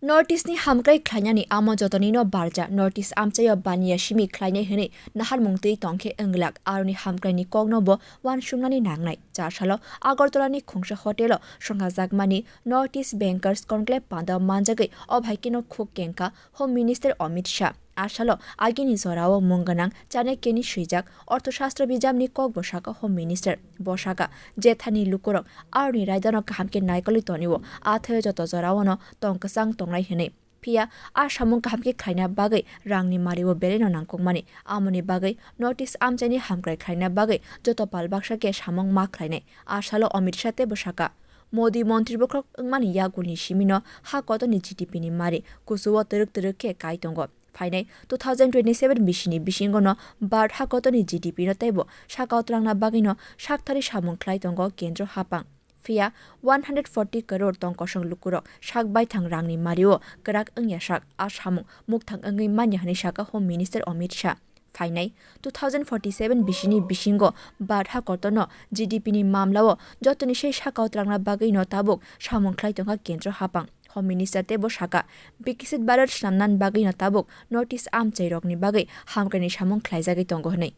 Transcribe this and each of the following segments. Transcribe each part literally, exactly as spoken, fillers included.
North East ni hamkrai khlainani amo jotonino barja. North East amchaio baniya simi khlainai hwnwi naharmung twi tongkhe wnglak, aroni hamkraini kokno bo uansuknani nangnai. Char salo Agartala ni khungsa hotel o songkhajakmani North East Bankers Conclave panda manjagwi o bhai kheno khuk kengkha Home Minister Amit Shah. A salo agini jorao mung gwnang Chanakya ni swijak Orthoshastro bijamni kok bwsaka Home Minister. Bo saka, jethani lukurok aroni raidano kaham khe naikolwi tonio, a thaio joto joraono tong kwchang tongnai hwnwi. Phiya a samung kaham khe khlaina bagwi rangni mario belaino nangkukmani. Amoni bagwi North East amchaini hamkrai khlaina bagwi joto pal baksa khe samung ma khlainai. A salo Amit Shah tei bwsaka, Modi montri bokhorok wngmani yakulni simino ha kotorni G D P ni mari kuchugo twrwk twrwk khe kai tongo. Phainai two thousand twenty-seven bisini bisingono Bharat ha kotorni G D P no teibo saka twlangna bagwino sakthari samung khlai tongo kendro hapang. Phiya one hundred forty crore tong kosong lukurok sak baithang rangni mario kwrak wngya sak a samung mukthang wngwi manya hwnwi saka Home Minister Amit Shah. Phainai two thousand forty-seven bisini bisingo Bharat ha kotorno G D P ni mamlao jotoni sei saka twlangna bagwino tabuk samung khlai tongkha kendro hapang. Home Minister teibo saka, Viksit Bharat swnamnani bagwino tabuk North East amchairokni bagwi hamkraini samung khlaijagwi tongo hwnwi.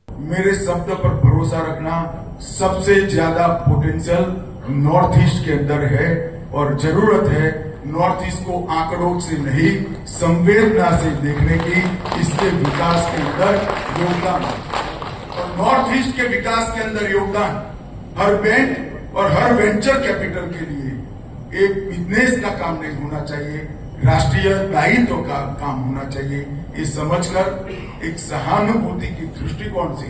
मेरे शब्द पर भरोसा रखना, सबसे ज्यादा potential north east के अंदर है और जरूरत है नॉर्थ ईस्ट को आंकड़ों से नहीं, संवेदना से देखने की, इसके विकास के अंदर योगदान। और नॉर्थ ईस्ट के विकास के अंदर योगदान हर बैंक और हर वेंचर कैपिटल के लिए एक बिजनेस का काम नहीं होना चाहिए, राष्ट्रीय दायित्व का काम होना चाहिए। ये समझकर एक सहानुभूति की दृष्टिकोण से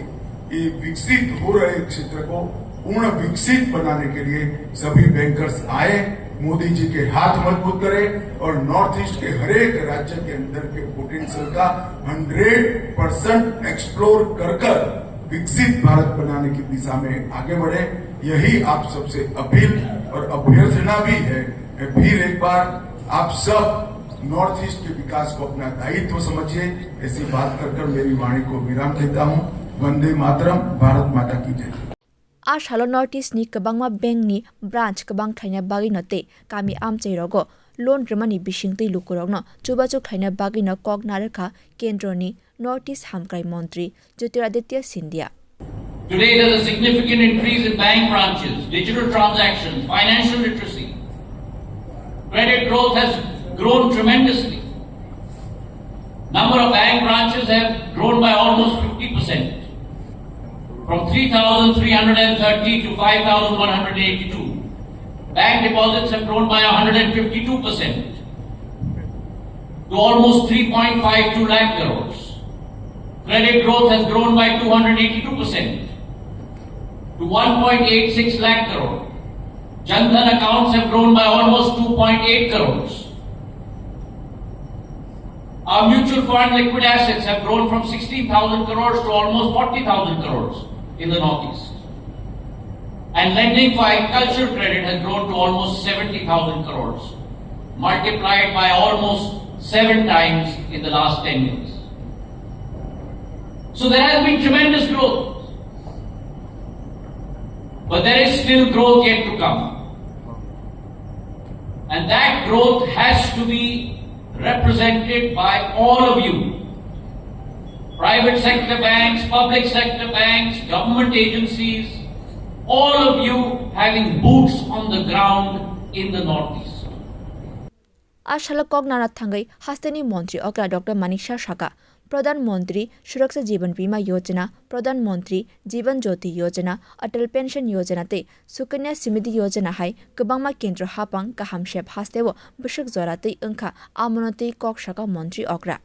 ये विकसित हो रहे क्षेत्र को पूर्ण विकसित बनाने के लिए सभी बैंकर्स आए, मोदी जी के हाथ मजबूत करें और नॉर्थ ईस्ट के हर एक राज्य के अंदर के पोटेंशियल का हंड्रेड परसेंट एक्सप्लोर कर कर विकसित भारत बनाने की दिशा में आगे बढ़े। यही आप सबसे अपील और अभ्यर्थना भी है। मैं फिर एक बार आप सब नॉर्थ ईस्ट के विकास को अपना दायित्व समझिए। ऐसी बात कर कर मेरी वाणी को विराम देता हूँ। वंदे मातरम, भारत माता की जय। A salo North East ni kwbangma bank ni branch kwbang khlaina bagwino tei kami amchai rogo loan rwmani bisingtwi lukurokno chubachu khlaina bagwino kok narwkha kendroni North East hamkrai montri Jyotiraditya Scindia. Today, there's a significant increase in bank branches, digital transactions, financial literacy. Credit growth has grown tremendously. Number of bank branches have grown by almost fifty percent, from three thousand three hundred and thirty to five thousand one hundred eighty-two. Bank deposits have grown by one hundred fifty-two percent to almost three point five two lakh crores. Credit growth has grown by two hundred eighty-two percent to one point eight six lakh crore. Jan Dhan accounts have grown by almost two point eight crores. Our mutual fund liquid assets have grown from sixteen thousand crores to almost forty thousand crores in the Northeast. And lending for agricultural credit has grown to almost seventy thousand crores, multiplied by almost seven times in the last ten years. So there has been tremendous growth. But there is still growth yet to come. And that growth has to be represented by all of you. Private sector banks, public sector banks, government agencies, all of you having boots on the ground in the Northeast. A salo kok nana thangwi hasteni montri okra Doctor Manik Saha saka, Pradhan Mantri Suraksha Jeevan Bima Yojana, Pradhan Mantri Jeevan Jyoti Yojana, Atal Pension Yojana tei Sukanya Samriddhi Yojana hai kwbangma kendro hapang kaham sep hasteo bwswk jora twi wngkha, amono twi kok saka montri okra.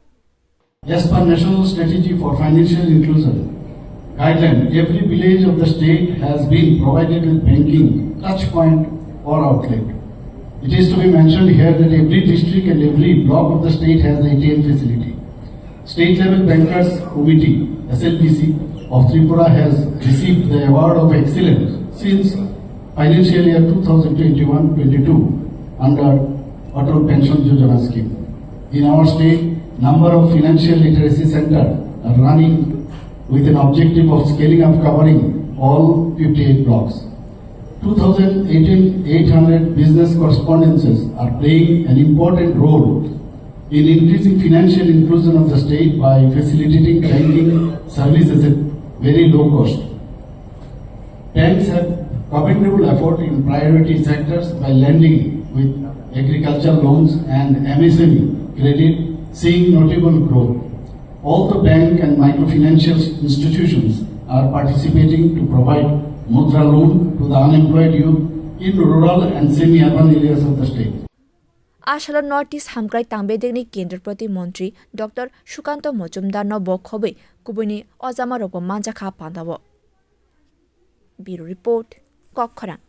As per National Strategy for Financial Inclusion guideline, every village of the state has been provided with banking touch point or outlet. It is to be mentioned here that every district and every block of the state has A T M facility. State Level Bankers Committee, S L B C, of Tripura has received the Award of Excellence since financial year two thousand twenty-one twenty-two under Atal Pension Yojana scheme. In our state, number of financial literacy center are running with an objective of scaling up covering all fifty-eight blocks. Two thousand eighteen, eight hundred business correspondences are playing an important role in increasing financial inclusion of the state by facilitating banking services at very low cost. Banks have commendable effort in priority sectors by lending with agricultural loans and M S M E credit, seeing notable growth. All the bank and microfinancial institutions are participating to provide mudra loan to the unemployed youth in rural and semi-urban areas of the state. Asalo North East Hamkrai Tangbedekni Kendra Proti Montri Doctor Sukanto Mojumdar no bo khobwi kubuini ojama rokbo manjakha pandao. Bureau Report, Kokkhorang.